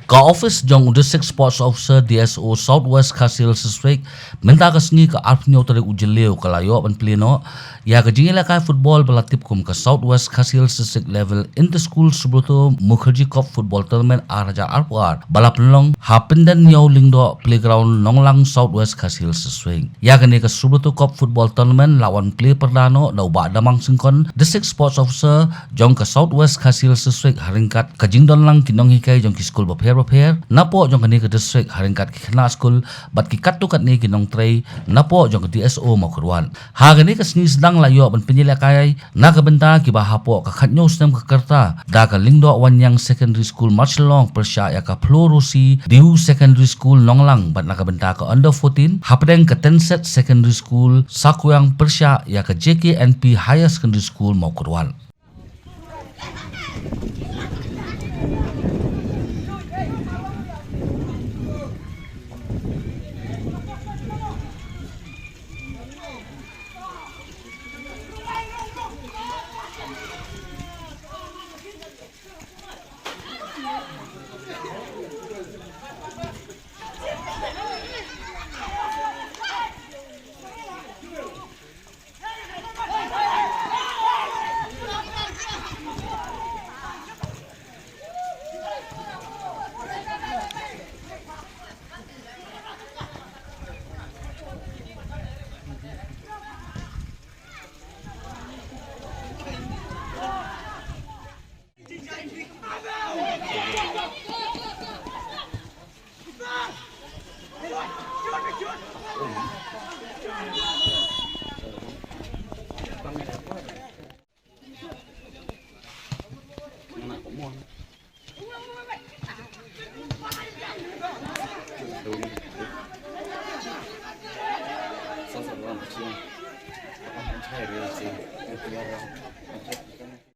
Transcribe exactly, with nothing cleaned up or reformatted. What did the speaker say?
Ka office jong u District Sports Officer, D S O, South West Khasi Hills District, mynta ka sngi ka arphew tarik u Jylliew ka la ïoh ban plie noh ïa ka jingïalehkai football ba la tip kum ka South West Khasi Hills District Level Inter School Subroto Mukherjee Cup Football Tournament ar hajar arphew ar ba la pynlong ha Pyndenñiaw Lyngdoh Playground, Nonglang, South West Khasi Hills District. Ïa kane ka Subroto Cup Football Tournament la wan plie pyrda noh da u Bah Damang Syngkon, District Sports Officer jong ka South West Khasi Hills District, ha ryngkat ka jingdon lang ki nonghikai jong ki skul bapher bapher napoh jong kane ka district, ha ryngkat ki khynnah skul bad ki katto katne ki nongtrei napoh jong ka D S O Mawkyrwat. Ha kane ka sngi sdang la ïoh ban pynïalehkai na ka bynta kiba hapoh ka khathynñiew snem ka rta, da ka Lyngdoh Waniang Secondary School Marshillong pyrshah ïa ka Phlorosy Dew Secondary School Nonglang, bad na ka bynta ka under fourteen hapdeng ka Tenset Secondary School Sakuiang pyrshah ïa ka J K N P Higher Secondary School Mawkyrwat.